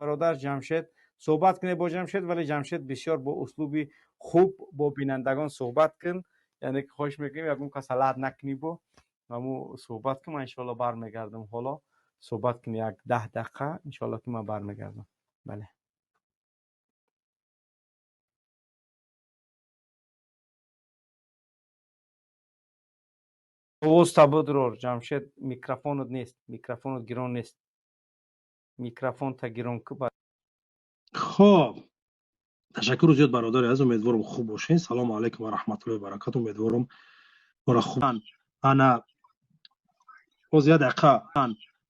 Бародар Ҷамшед, суҳбат кунед бо Ҷамшед, вале Ҷамшед бисёр бо услуби хуб бо бинандагон суҳбат кун, яъне ки хоҳиш мекунем, ягон каса лат накунӣ, бо ҳаму суҳбат кун. Ман иншоалло бармегардам. Ҳоло суҳбат кун як 10 дақиқа, иншоалло ки ман бармегардам. Бале. Овоз табудрор, Ҷамшед, микрофонат нест, микрофонат гирон нест, микрофонта гирон ку. Хоб, ташаккуру зиёд, бародари азиз, умедворам, хуб бошед. Салому алайкум ва раҳматуллоҳи баракату. Умедворам, мора хуб. Ана, боз як дақиқа,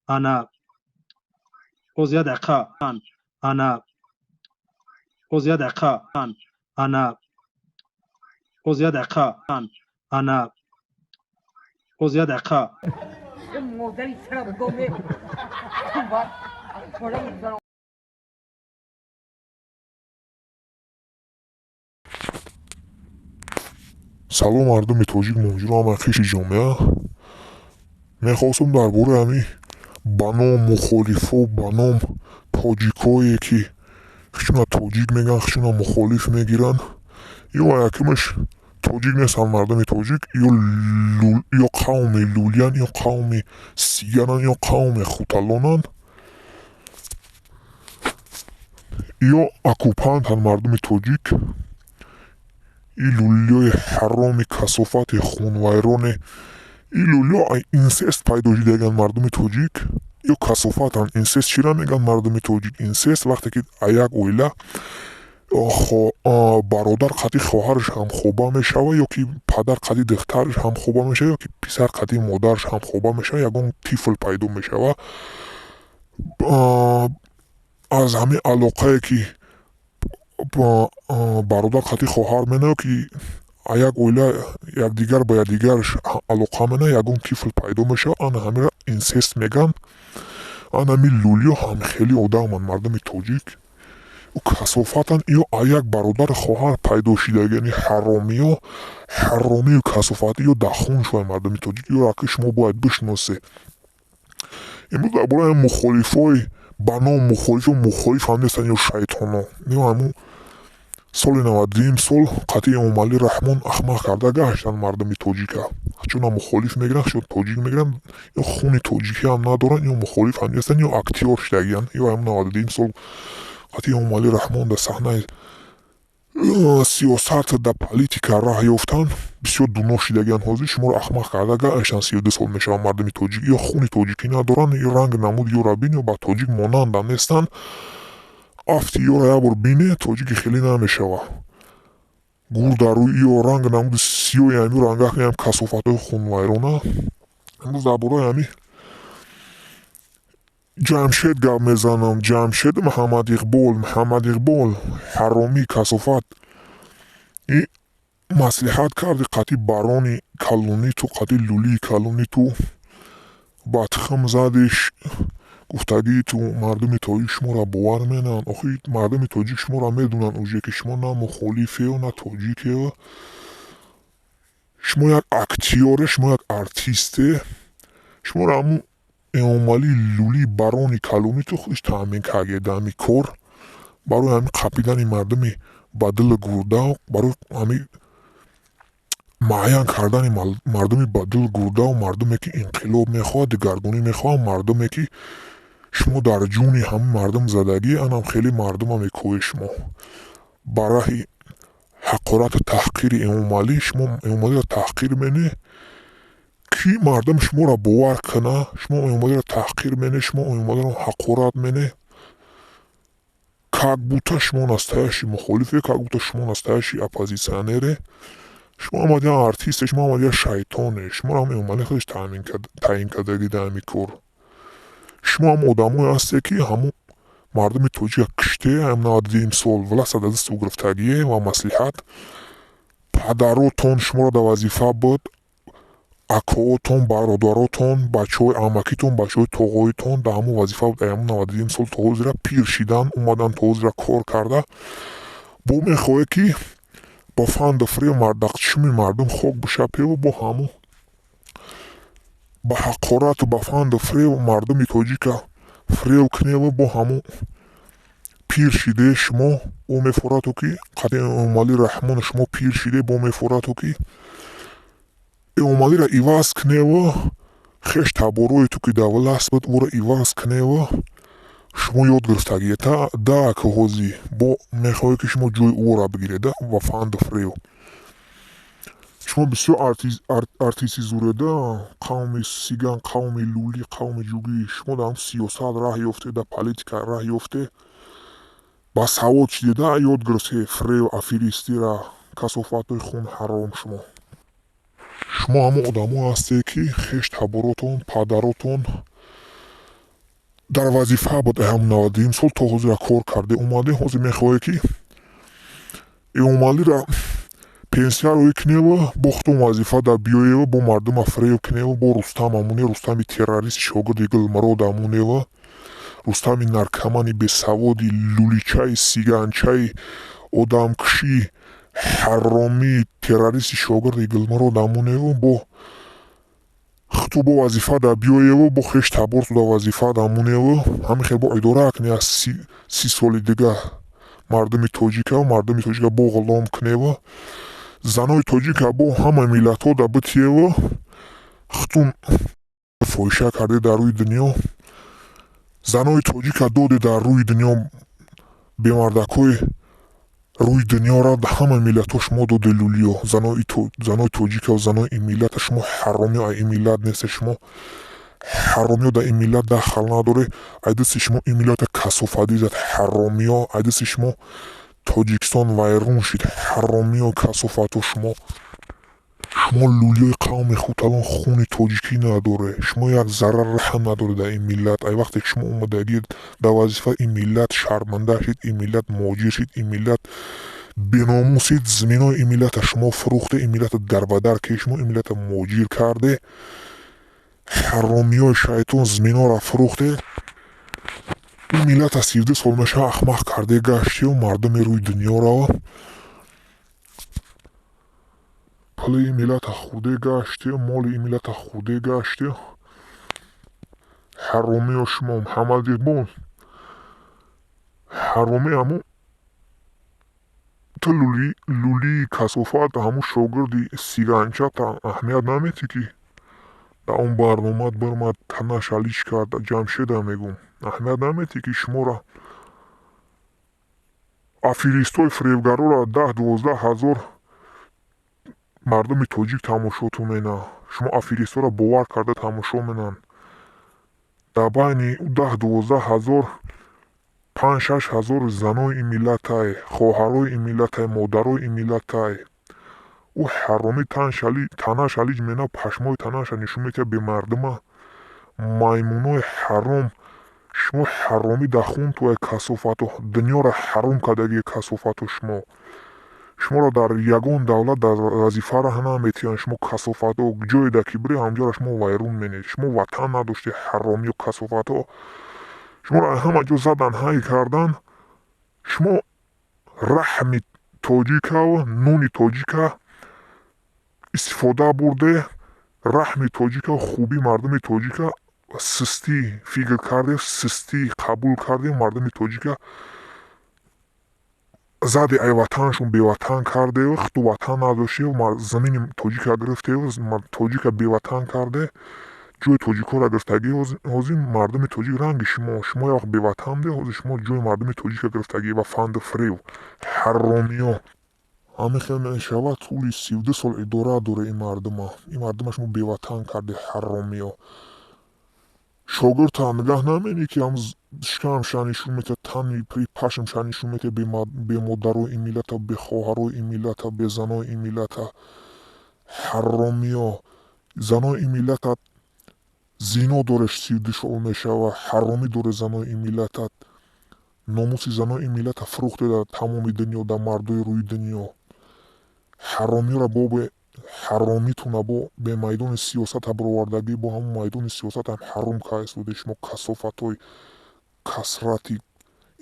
ана, боз як дақиқа, ана, боз як дақиқа, ана, боз як дақиқа, ана, боз як дақиқа. Модари сарабгоме. Салом, мардуми тоҷик, муҳоҷиру ҳамаи қишри ҷомеа. Мехостам дар бораи ҳамин ба ном мухолифо, ба ном тоҷикое, ки хичуна тоҷик мегӯянд, хичуна мухолиф мегиранд, ё якумаш тоҷик нестанд, мардуми тоҷик ё қавми лулиян, ё қавми сигананд, ё қавми хуталонанд, ё оккупантанд. Мардуми тоҷик и лулиёи ҳароми, касофати, хунвайроне, и лулиё инсест пайдо шудаганд. Мардуми тоҷик ё касофатанд. Инсест чира мегӯянд, мардуми тоҷик? Инсест вақте ки як оила бародар қати хоҳараш ҳамхоба мешава, ё ки падар қати духтараш ҳамхоба мешава, ё ки писар қати модараш ҳамхоба мешава, ягон тифл пайдо мешава. Аз ҳамин алоқае, ки бародар қати хоҳар мена, ё ки як оила якдигар ба якдигараш алоқа мена, ягон тифл пайдо мешава, ана ҳаминро инсест мегӯянд. Ана ҳамин лулиё ҳамхели одаманд, мардуми тоҷик касофатанд. Ё як бародару хоҳар пайдо шидаги, яъне ҳаромиё, ҳаромию касофатӣ ё дахун шуда. Мардуми тоҷик, ё аки шумо бояд бишносед. Имрӯз дар бораи мухолифои ба ном мухолиф, ё мухолиф ҳам нестанд, ё шайтоно, ё ҳамун соли 92-юм сол қатъи Эмомалӣ Раҳмон ахмақ карда гаштанд мардуми тоҷика. Чуна мухолиф мегиранд, чун тоҷик мегиранд, ё хуни тоҷикӣ ҳам надоранд, ё мухолиф ҳам нестанд, ё актёр шудагиянд. Ё ҳамун 92-юм сол қатъи Эмомалӣ Раҳмон дар саҳнаи сиёсат, дар политика раҳ ёфтанд, бисёр дуно шудагиянд. Ҳозир шуморо ахмақ карда гаштанд, 32 сол мешавад. Мардуми тоҷик ё хуни тоҷикӣ надоранд, ё ранг намуд ёра бин, ё ба тоҷик монандам нестанд. Афти ёра як бор бине, тоҷики хеле намешава. Гур дар рӯи ё ранг намуди сиёи ҳамин рангак, ҳам касофатҳои хунвайрона. Имрӯз дар бораи ҳамин Ҷамшед гап мезанам. Ҷамшед Муҳаммад Иқбол, Муҳаммад Иқбол ҳаромӣ, касофат, и маслиҳат карди қатъи барони калонӣ ту, қатъи лулии калонӣ ту, ба тухм задиш. Гуфтагии ту, мардуми тоҷик шуморо бовар менанд. Охи мардуми тоҷик шуморо медонанд уже, ки шумо на мухолифею, на тоҷикею, шумо як актёре, шумо як артисте. Шуморо ҳамун Эмомалии лулии барони калонӣ ту худаш таъмин кардед ҳамин кор барои ҳамин қапидани мардуми ба дилу гурда, барои ҳамин муайян кардани мардуми ба дилу гурдаву мардуме, ки инқилоб мехоҳад, дигаргунӣ мехоҳад, мардуме, ки шумо дар ҷуни ҳамин мардум задагӣ. Анам хеле мардума мекӯед. Шумо ба раҳи ҳақорату таҳқири Эмомалӣ, шумо Эмомалиро таҳқир мене, ки мардум шуморо бовар куна? Шумо Эмомалиро таҳқир мене, шумо Эмомалиро ҳақорат мене, как будто шумо настоящий мухолифе, как будто шумо настоящий оппозиционере. Шумо омадиан артисте, шумо омадиан шайтоне. Шуморо ҳам Эмомалӣ худаш таъин кардаги дар ҳамин кор. Шумо ҳам одамое ҳастед, ки ҳамун мардуми тоҷика киште. Ҳам 92-юм сол власта дар дасту гирифтагие ва маслиҳат падаротон шуморо дар вазифа буд, акоотон, бародаротон, бачаҳои амакитон, бачаҳои тоғоитон дар ҳамон вазифа буд. Ҳамун 92-юм сол то ҳозира пир шидан омадан, то ҳозира кор карда бо мехоҳед, ки бо фанду фиреб чишми мардум хок бишапеву бо ҳамун ба ҳақорату ба фанду фиреб мардуми тоҷика фиреб куневу бо ҳамун. Пир шиде шумо, ӯ мефорату ки қади Эмомалӣ Раҳмон шумо пир шиде, бо мефорату ки Эмомалиро иваз куневу хеш таборои ту ки дар власть буд, ӯро иваз куневу шумо ёд гирифтагиета да ки ҳозӣ бо мехоҳед ки шумо ҷои ӯро бигиреда ва фанду фиреб. Шумо бисёр артисти зуреда, қавми сиган, қавми лулӣ, қавми ҷугӣ. Шумо дар сиёсат раҳ ёфте, дар политика раҳ ёфте, басавод шидеда, ёд гирифте фиреб, аферистира, касофатҳои хунҳаром. Шумо ҳамон одамое ҳастед, ки хеш таборотон, падаротон дар вазифа буд, ҳам 93-юм сол то ҳозира кор карде омаде. Ҳозир мехоҳед ки Эмомалиро пенсия рӯй куневу бо худтон вазифа дар биёеву бо мардума фиреб куневу бо Рустам амоне, Рустами террористи шогирди Гулмурод амоневу Рустами наркомани бесаводи луличаи сиганчаи одамкуши ҳаромӣ террористи шогирди Гулмурод амоневу бо худту бо вазифа дар биёеву бо хеш таборту дар вазифа дамоневу ҳамин хел бо идора кунӣ аз 30 соли дига мардуми тоҷика, мардуми тоҷика бо ғулом куневу занои тоҷика бо ҳамаи миллатҳо да битиеву худтун фоҳиша карде дар рӯи дунё, занои тоҷика доде дар рӯи дунё, бемардакҳои рӯи дунёро ҳамаи миллатҳо шумо доде, лулиё, занои тоҷика, занои ин миллата. Шумо ҳаромиё, ай ин миллат несте, шумо ҳаромиё, дар ин миллат дахл надоре. Ай дасти шумо ин миллата касофатӣ зад, ҳаромиё. Ай дасти шумо Тоҷикистон вайрон шид, ҳаромиё, касофатҳо. Шумо лулиёи қавми хуталон, хуни тоҷикӣ надоре, шумо як зарра раҳм надоре дар ин миллат. Ай вақте ки шумо омадагӣ дар вазифа, ин миллат шарманда шид, ин миллат муҳоҷир шид, ин миллат беномусид. Заминои ин миллата шумо фурӯхте, ин миллата дарбадар ки шумо ин миллата муҳоҷир карде, ҳаромиёи шайтон. Заминора фурӯхте, ин миллата 32 сол мешава ахмақ карде гаштию мардуми рӯи дунёро пули ин миллата хӯрде гаштию моли ин миллата хӯрде гаштию, ҳаромиё. Шумо Муҳаммадиқбол ҳаромӣ, ҳамун ту лулии касофат, ҳамун шогирди сиганчата аҳамият наметӣ, ки дар он барномаат баромад, танаш алиш кард. Ҷамшеда мегӯм, аҳамият наметӣ, ки шуморо аферистҳои фиребгароро 10-12 ҳазор мардуми тоҷик тамошотон менанд. Шумо аферистҳоро бовар карда тамошо менанд. Дар байни 10-12 ҳазор 5-6 ҳазор занои ин миллатай, хоҳарои ин миллатай, модарои ин миллатай. Ӯ ҳаромӣ танаш алиҷ мена, пашмои танаша нишон метиҳад бемардума, маймунои ҳаром. Шумо ҳаромӣ дар хунту касофату дунёро ҳаром кардагии касофату. Шуморо дар ягон давлат дар вазифа раҳ наметиҳанд. Шумо касофатҳо, ҷое дар ки биред, ҳамҷоро шумо вайрон менед. Шумо ватан надоштед, ҳаромию касофатҳо. Шуморо ҳама ҷо задан, ҳай кардан. Шумо раҳми тоҷикаву нуни тоҷика истифода бурде, раҳми тоҷика, хубии мардуми тоҷика систӣ фикр кардем, систӣ қабул кардем. Мардуми тоҷика заде, ай ватанашон беватан кардеву худту ватан надоштеву замини тоҷика гирифтеву тоҷика беватан карде, ҷои тоҷикҳоро гирифтагӣ. Ҳозир мардуми тоҷик ранги шумо, шумо як вақт беватан будед, ҳозир шумо ҷои мардуми тоҷика гирифтагӣ ва фанду фиреб, ҳаромиё. Ҳамин хел мешавад. Тӯли 32 сол идора доре ин мардума, ин мардума шумо беватан карде, ҳаромиё. Шогирдта нигаҳ наменӣ, ки ҳам шикамша нишон метиҳад, тани пашмша нишон метиҳад, бемодарои ин миллата, бехоҳарои ин миллата, безанои ин миллата, ҳаромиё. Занои ин миллата зино дореш, 32 сол мешава, ҳаромӣ доре занои ин миллата. Номуси занои ин миллата фурӯхте дар тамоми дунё, дар мардои рӯи дунё, ҳаромиёро. Бо ҳаромитона бо бе майдони сиёсата баровардагӣ, бо ҳамон майдони сиёсатам ҳаром кайсоде шумо, касофатҳои касрати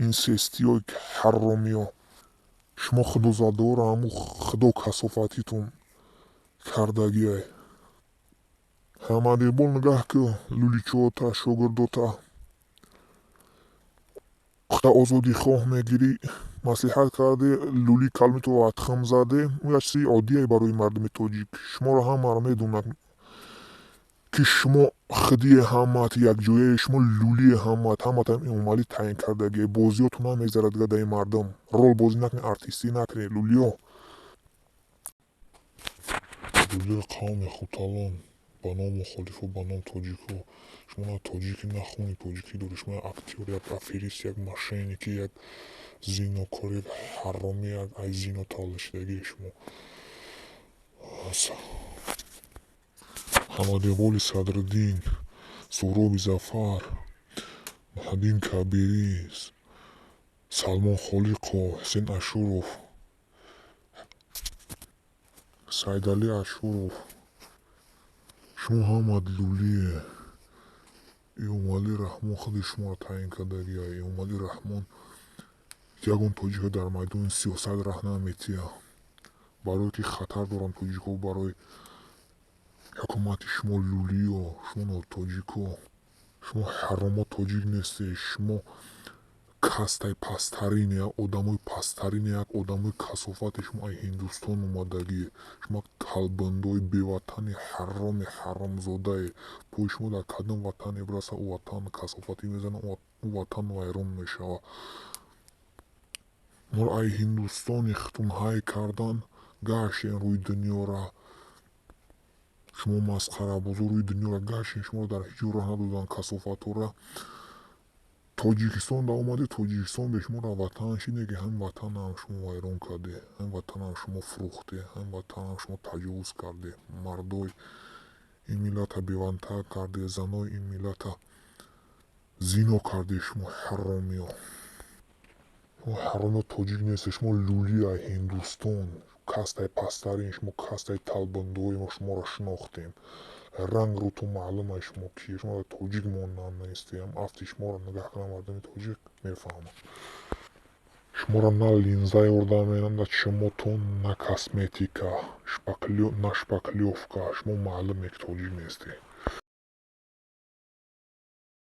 инсестиёи ҳаромиё. Шумо худозадора, ҳамун худо касофатитон кардагиай. Ҳамадиқбол, нигаҳ кӯ луличота, шогирдота. Худа озодихоҳ мегирӣ, маслиҳат карде, лӯли калмиту атхам заде. Ӯ як чизи оддие барои мардуми тоҷик. Шуморо ҳамаро медонад, ки шумо худие ҳамаат якҷояе, шумо лӯлие ҳамаат, ҳамаатам Эмомалӣ таъин кардагие. Бозиётон намегзарад дига дар ин мардум. Рол бозӣ накунед, артистӣ накунед, лӯлиё. Лӯлиёи қавми хуталон, ба ном мухолифо, ба ном тоҷико. Шумо на тоҷикӣ, на хуни тоҷикӣ доред. Шумо як актёр, як аферист, як мошенники, як зинокор, як ҳаромӣ, як аз зино таваллудшудагие шумо. Ҳамадиқболи Садриддин, Суҳроби Зафар, Муҳиддин Кабирӣ, Салмон Холиқов, Ҳусен Ашуров, Саидалӣ Ашуров. Шумо ҳамат лӯлие. Эмомалӣ Раҳмон худи шуморо таъин кардагия. Эмомалӣ Раҳмон ягон тоҷика дар майдони сиёсат раҳ наметиҳад, барое ки хатар доранд тоҷикҳо барои ҳукумати шумо, лӯлиё. Шумо нотоҷико, шумо ҳаромо тоҷик нестед. Шумо кастаи пасттарин, як одамои пасттарин, як одамои касофате. Шумо ай Ҳиндустон омадагӣ. Шумо як талбандои беватани ҳароми ҳаромзодае. Пои шумо дар кадом ватане бираса, ӯ ватан касофатӣ мезанад, ӯ ватан вайрон мешавад. Моро ай Ҳиндустони хитун ҳай кардан, гаштем рӯи дунёра. Шумо масхарабозо рӯи дунёра гаштем, шуморо дар ҳеҷ ҷо роҳ надоданд, касофатора. Тоҷикистон даомаде, Тоҷикистон бе шуморо ватан шиде, ки ҳамин ватанам шумо вайрон карде, ҳамин ватанам шумо фурӯхте, ҳамин ватанам шумо таҷовуз карде, мардои ин миллата бевантар карде, занои ин миллата зино карде. Шумо ҳаромиё, шумо ҳаромиё тоҷик нестед. Шумо лӯлия Ҳиндустон, кастаи пасттарин, шумо кастаи талбандои. Мо шуморо шинохтем, ранг рӯту маълум ай шумо кие. Шумо тоҷик монанд нестем. Афти шуморо нигаҳ кунам, мардуми тоҷик мефаҳмад. Шуморо на линза ёрдам менад, на чимотон, на косметика, на шпаклёвка. Шумо маълуме, ки тоҷик нестед.